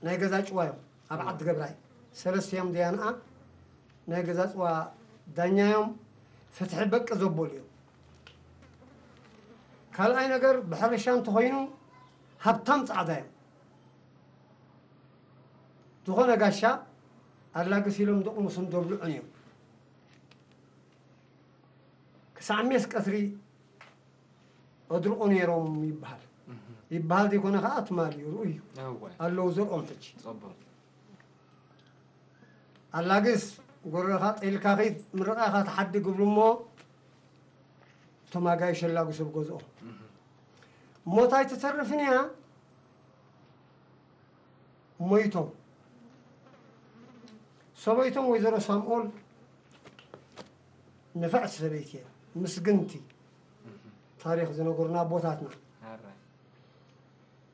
ናይ ገዛ ጭዋ እዮም። ኣብ ዓዲ ገብራይ ሰለስቲኦም ደያንኣ ናይ ገዛ ጭዋ ዳኛ እዮም። ፍትሒ በቂ ዘበሉ እዮም። ካልኣይ ነገር ብሕርሻ እንተኾይኑ ሃብታም ጻዕዳ እዮም። ዝኾነ ጋሻ ኣላግስ ኢሎም ደቑሙስን ደብልዑን እዮም። ክሳዕ ሜስ ቀትሪ ኣድርቑ ነይሮም ይበሃል። ይበሃል ዘይኮነ ከዓ ትማሊ ርኡይ እዩ። ኣለዉ ዘርኦም ሕጂ ኣላግስ ጎረኻ ጠይልካ ኸይድ ምርቓኻ ትሓዲ ግብሉ እሞ እቶም ኣጋይሽ ኣላግሱ ኣብ ገዝኦም። እሞ እንታይ ትተርፍን እያ? ሞይቶም። ሰበይቶም ወይዘሮ ሳምኦል ንፍዕቲ ሰበይቲ እያ። ምስግንቲ ታሪኽ ዝነገሩና ኣቦታትና።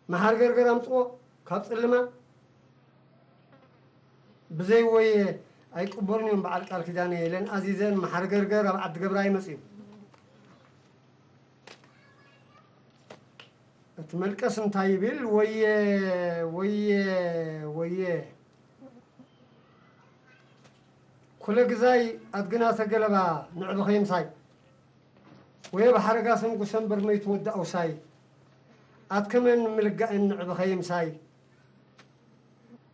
መሓር ገርገር ኣምፅዎ ካብ ፅልማ ብዘይ ወየ ኣይቅበሩን እዮም። በዓል ቃል ኪዳነ ለንኣዚዘን መሓር ገርገር ኣብ ዓዲ ገብራ ይመፅኡ። እቲ መልቀስ እንታይ ይብል? ወየ ወየ ወየ ኩለ ግዛይ ኣድግና ተገለባ ንዕብኸይ ምሳይ ወየ ባሕረጋስ ንጉሰ እምበር መይቱ ወዲ ኣውሳይ ኣትከመን ምልጋእን ንዕብኸይ ምሳይ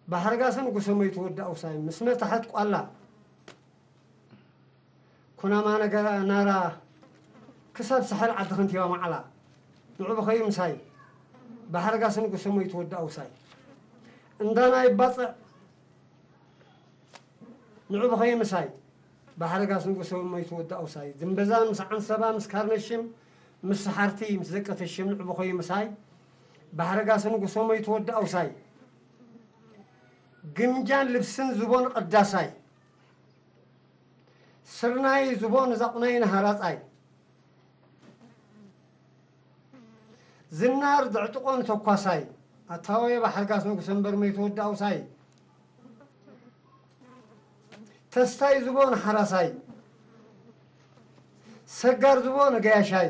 ባሕረጋስ ንጉሰ መይቱ ወዲ ኣውሳይ ምስ መታሕት ቋላ ኩናማ ነገራ ናራ ክሳብ ሳሕል ዓዲ ከንቲባ ማዕላ ንዑ ብኸዩ ምሳይ ባሕረጋስ ንጉሰ መይቱ ወዲ ኣውሳይ እንዳና ይባፅዕ ንዑ ብኸዩ ምሳይ ባሕረጋስ ንጉሰ መይቱ ወዲ ኣውሳይ ድንበዛ ምስ ዓንሰባ ምስ ካርነሽም ምስ ሰሓርቲ ምስ ደቂ ተሽም ንዑ ብኸዩ ምሳይ ባሕረጋስ ንጉሰ መይቱ ወዲ ኣውሳይ ግምጃን ልብስን ዝቦን ቀዳሳይ ስርናይ ዝቦን ዛቑናይ ንሃራጻይ ዝናር ዘዕጥቖ ንተኳሳይ ኣታወየ ባሕርጋስ ንጉሰ እምበር መይቱ ወዲ ኣውሳይ ተስታይ ዝቦ ንሓራሳይ ሰጋር ዝቦ ንገያሻይ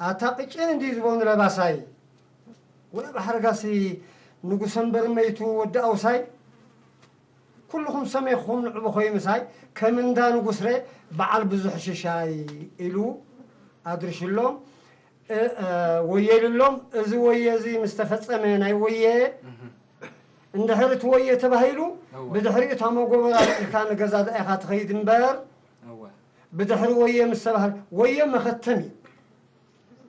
ኣታ ቅጭን እንዲ ዝቦ ንለባሳይ ወላ ባሕርጋሲ ንጉሰ እምበር መይቱ ወዲ ኣውሳይ ኩልኹም ሰሜኹም ንዕቡ ኾይ ምሳይ ከም እንዳ ንጉስረ በዓል ብዙሕ ሽሻይ ኢሉ ኣድርሽሎም እ- እ- ወየ ኢሉሎም። እዚ ወየ እዚ ምስ ተፈጸመ ናይ ወየ እንድሕር እቲ ወየ ተባሂሉ እወ። ብድሕሪኡ እታ መጎበራ ልዒልካ ንገዛ ዳኢኻ ትኸይድ እምበር እወ። ብድሕሪ ወየ ምስ ተባህለ ወየ መኸተም እዩ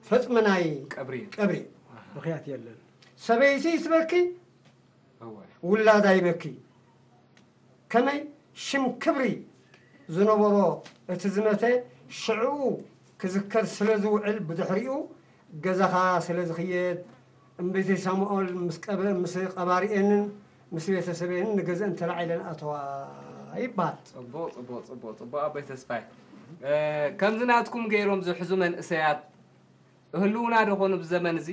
ፈጽሚ ናይ ቀብሪ እዩ። ቀብሪ እዩ። ምኽንያት የለን። ሰበይቲ ትበኪ እወ። ውላዳ ይበኪ ከመይ ሽም ክብሪ ዝነበሮ እቲ ዝመተ ሽዕኡ ክዝከር ስለ ዝውዕል ብድሕሪኡ ገዛኻ ስለ ዝኽየድ እምበይተይ ሳሙኤል ምስ ቀበ- ምስ ቀባሪኤንን ምስ ቤተሰበንን ንገዝአን ተላዒለን ኣተዋ ይበሃል። ጽቡቕ ጽቡቕ ጽቡቕ ጽቡቕ ኣቦይ ተስፋይ እ፣ ከምዚ ናትኩም ገይሮም ዝሕዙ መንእሰያት ህልውና ዶ ኾኑ ብዘመን እዚ?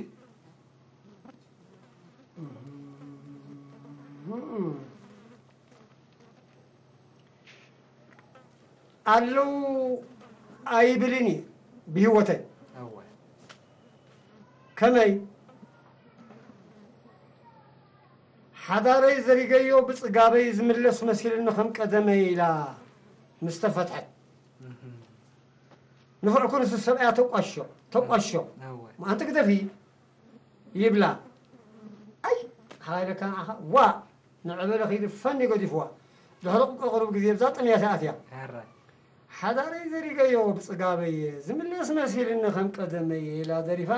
ኣለዉ ኣይብልን እዩ ብህይወተይ እወ። ከመይ ሓዳረይ ዘሪገዮ ብፅጋበይ ዝምለስ መሲልኒ ከም ቀደመይ ኢላ ምስ ተፈትሐት ንፉዕ ኩንሱ ሰብኣያ ተቋሾ ተቋሾ እወ። ኣንቲ ግደፊ ይብላ ኣይ ሓይለካ ንዓኻ ዋ ንዕበለ ኺዱ ፈኒ ገዲፍዋ ድሕሪ ቁሩብ ግዜ ብዛ ጥምያ ተኣትያ ሓዳረይ ዘሪገዮ ብፅጋበየ ዝምለስ መሲልኒ ከም ቀደመየ ኢላ ደሪፋ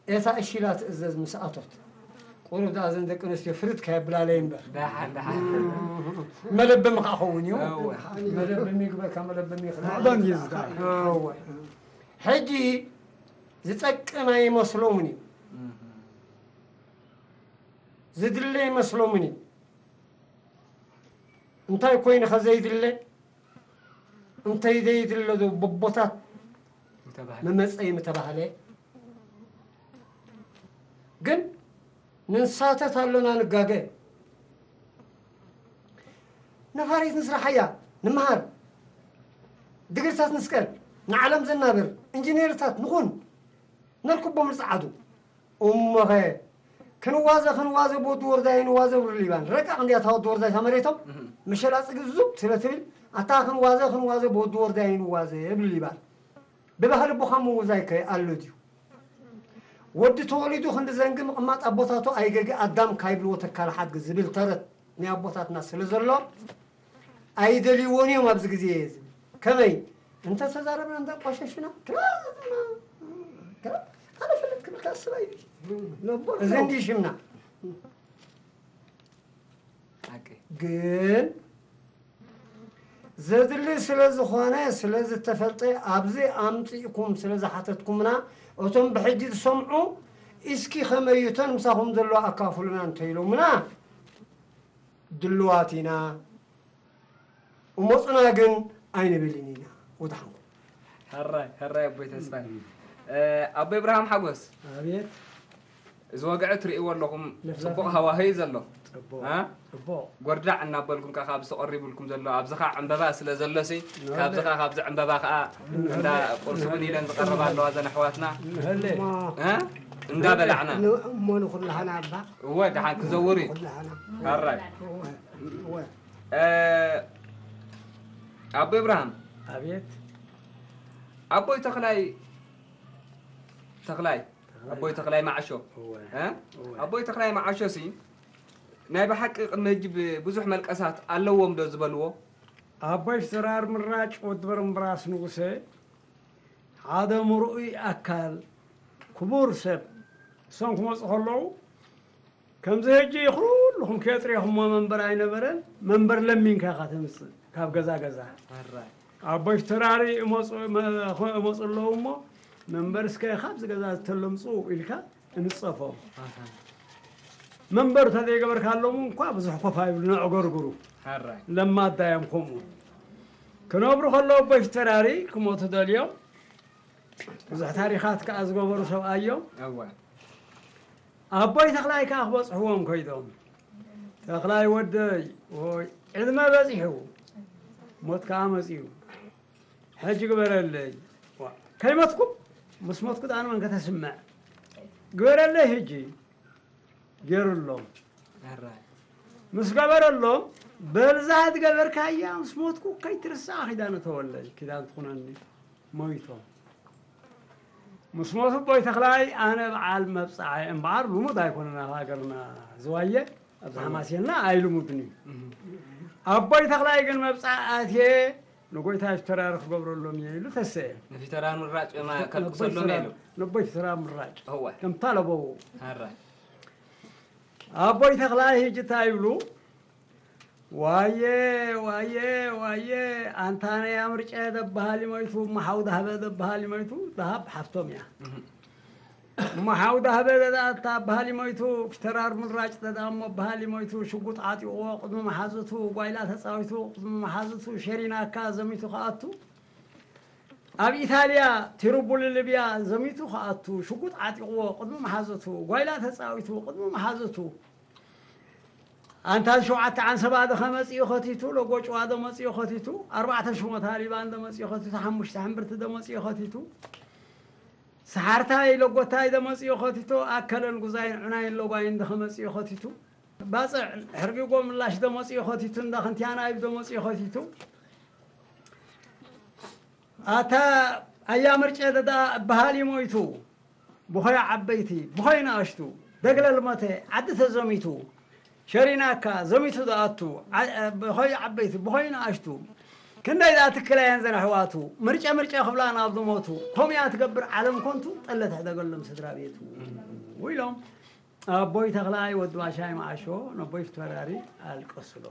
እታ እሺላ ትእዘዝ ምስ ኣቶት ቁሩብ ደኣ ዘን ደቂ ኣንስትዮ ፍርድ ከየብላለይ እምበር ደሓን ደሓን መለበሚ ከዓ ኸውን እዩ እወ። መለበሚ ይግበርካ መለበሚ ይኽእል መዕበን እዩ ዝዳ እወ። ሕጂ ዝጠቅም ኣይመስሎምን እዩ ዝድለ ይመስሎምን እዩ እንታይ ኮይንኸ ዘይድለ እንተይ ዘይድለ ዶ በቦታት ምተባህለ። መመፀይ ምተባህለ ግን ንንሳተት ኣሎና ንጋገ ነፋሪት ንስራሓያ ንምሃር ድግርታት ንስቀል ንዓለም ዘናብር ኢንጂነርታት ንኹን ነርክቦም ንፀዓዱ እሞኸ ክንዋዘ ክንዋዘ ብወዲ ወርዳይ ንዋዘ ብሉ ሊባን ረቃቕ እንዲያ እታ ወዲ ወርዳይ እታ መሬቶም ምሸላ ጽግዙብ ስለ ትብል ኣታ ክንዋዘ ክንዋዘ ብወዲ ወርዳይ ንዋዘ ብሉ ሊባን ብባህሊ ቦኻ ምውዛይ ከ ኣሎ ድዩ? ወዲ ተወሊዱ ክንዲ ዘንጊ ምቕማጥ ኣቦታቱ ኣይገጊ ኣዳም ካይብልዎ ተካል ሓድጊ ዝብል ተረት ናይ ኣቦታትና ስለ ዘሎ ኣይደልይዎን እዮም ኣብዚ ግዜ ዝብል ከመይ እንተተዛረብና እንዳቋሸሽና ኣነ ፍልጥ ክብል ካስብ ኣይብል ነቦ እዚ እንዲ ሽምና ሓቂ ግን ዘድሊ ስለ ዝኾነ ስለ ዝተፈልጠ ኣብዚ ኣምፂእኩም ስለ ዝሓተትኩምና እቶም ብሕጂ ዝሰምዑ እስኪ ከመይ እተን ምሳኹም ዘለዋ ኣካፍሉና እንተኢሎምና ድልዋት ኢና እሞፁና ግን ኣይንብልን ኢና ወድሓንኩም ሕራይ ሕራይ ኣቦይ ተስፋይ ኣቦ እብርሃም ሓጎስ ኣቤት እዚ ወግዒ ትርእይዎ ኣለኹም ነፍሲ ፅቡቕ ኣፈ- ሃዋህይ ዘሎ ጽቡቕ አ? ጽቡቕ ጎርዳዕ እናበልኩም ከዓ ካብዚ ቀሪቡልኩም ዘሎ ኣብዚ ከዓ ዕምበባ ስለ ዘሎሲ ካብዚ ከዓ ካብዚ ዕምበባ ከዓ እንዳ ቁርሲ እውን ኢለን ዝቐረባ ኣለዋ ዘን ኣሕዋትና ንህለ አ? እንዳበላዕና እሞ ንኩላህና ኣባ እወ ደሓን ክዘውር እዩ ኩላህና ኣራይ እወ እ፣ ኣቦ እብርሃም ኣቤት ኣቦይ ተኽላይ ተኽላይ ኣቦይ ተኽላይ ማዕሾ እወ እ? እወ ኣቦይ ተኽላይ ማዓሾ ሲ ናይ ብሓቂ ቅድሚ ሕጂ ብዙሕ መልቀሳት ኣለዎም ዶ ዝበልዎ ኣቦይ ፍትራር ምራጭ ወዲ በረምብራስ ንጉሰ ሓደ ምርኡይ ኣካል ክቡር ሰብ እሶም ክመፁ ከለዉ ከምዚ ሕጂ ኩልኹም ከየጥሪኹሞ መንበር ኣይነበረን መንበር ለሚንካ ኢኻ ተምፅእ ካብ ገዛ ገዛ ኣቦይ ፍትራሪ እመፁ ኣለዉ እሞ መንበር እስከ ካብዚ ገዛ ዝተለምፁ ኢልካ እንፀፎም መንበር ተዘይገበርካሎም እንኳ ብዙሕ ኮፍ ኣይብሉ ነዕገርግሩ ሓራይ ለማዳ እዮም ከምኡ ክነብሩ ከለዉ ኣቦይ ፍተራሪ ክሞቱ ደልዮም ብዙሕ ታሪኻት ከዓ ዝገበሩ ሰብኣዮም እወ ኣቦይ ተኽላይ ከዓ ክበፅሕዎም ከይዶም ተኽላይ ወደይ ወይ ዕድመ በፂሑ ሞት ከዓ መፅዩ ሕጂ ግበረለይ ከይመትኩ ምስ ሞትኩ ጣን መን ከተስምዕ ግበረለይ ሕጂ ገይሩሎም ሓራይ ምስ ገበረሎም በልዛ ዝገበርካያ ምስ ሞትኩ ከይትርሳዕ ኪዳነ ተወለይ ኪዳን ትኹነኒ ሞይቶም ምስ ሞቱ ኣቦይ ተኽላይ ኣነ በዓል መብፅዓ እምበዓር ልሙድ ኣይኮነን ኣብ ሃገርና ዝዋየ ኣብዚ ሓማሴንና ኣይልሙድን እዩ ኣቦይ ተኽላይ ግን መብፅዓ ኣትየ ንጎይታ ፊተራሪ ክገብረሎም እየ ኢሉ ተሰየ ንፊተራር ምራጭ ከልቅሰሎም እየ ኢሉ ነቦይ ፊተራር ምራጭ እወ ከምታ ለበዎ ሓራይ ኣቦይ ተኽላይ ሕጂ እንታይ ይብሉ ዋየ ዋየ ዋየ ኣንታ ናይ ኣምርጨ ደበሃል ይመይቱ እሞ ሓው ዳህበ ደበሃል ይመይቱ ዳሃብ ሓፍቶም እያ እሞ ሓው ዳህበ ደዳ እታ በሃል ይመይቱ ፊተራር ምራጭ ደዳ እሞ በሃል ይመይቱ ሽጉጥ ዓጢቕዎ ቅድሚ መሓዝቱ ጓይላ ተፃዊቱ ቅድሚ መሓዝቱ ሸሪናካ ዘሚቱ ከኣቱ ኣብ ኢታልያ ቲሩቡሊ ሊብያ ዘሚቱ ክኣቱ ሽጉጥ ዓጢቕዎ ቅድሚ መሓዘቱ ጓይላ ተፃዊቱ ቅድሚ መሓዘቱ ኣንታ ሸውዓተ ዓንሰባ ዶ ከመፅኡ ከቲቱ ለጎጭዋ ዶ መፅኡ ከቲቱ ኣርባዕተ ሽሞ ታሊባን ዶ መፅኡ ከቲቱ ሓሙሽተ ሕምብርቲ ዶ መፅኡ ከቲቱ ሰሓርታይ ለጎታይ ዶ መፅኡ ከቲቱ ኣከለን ጉዛይን ዑናይን ለጓይን ዶ ከመፅኡ ከቲቱ ባፅዕ ሕርጊጎ ምላሽ ዶ መፅኡ ከቲቱ እንዳ ክንቲያናይብ ዶ መፅኡ ከቲቱ ኣታ ኣያ ምርጨ ደዳ እበሃል እዩ ሞይቱ ብኾይ ዓበይቲ ብኾይ ንኣሽቱ ደግለል መተ ዓዲ ተዘሚቱ ሸሪናካ ዘሚቱ ዝኣቱ ብኾይ ዓበይቲ ብኾይ ንኣሽቱ ክንደይ ዝኣትክለየን ዘን ኣሕዋቱ ምርጨ ምርጨ ክብላ ናብ ዝሞቱ ከምኡ እያ ትገብር ዓለም ኮንቱ ጠለ ትሕደገሎም ስድራ ቤቱ ኢሎም ኣቦይ ተኽላይ ወዲ ባሻይ መዓሾ ነቦይ ፊትወራሪ ኣልቀስሎ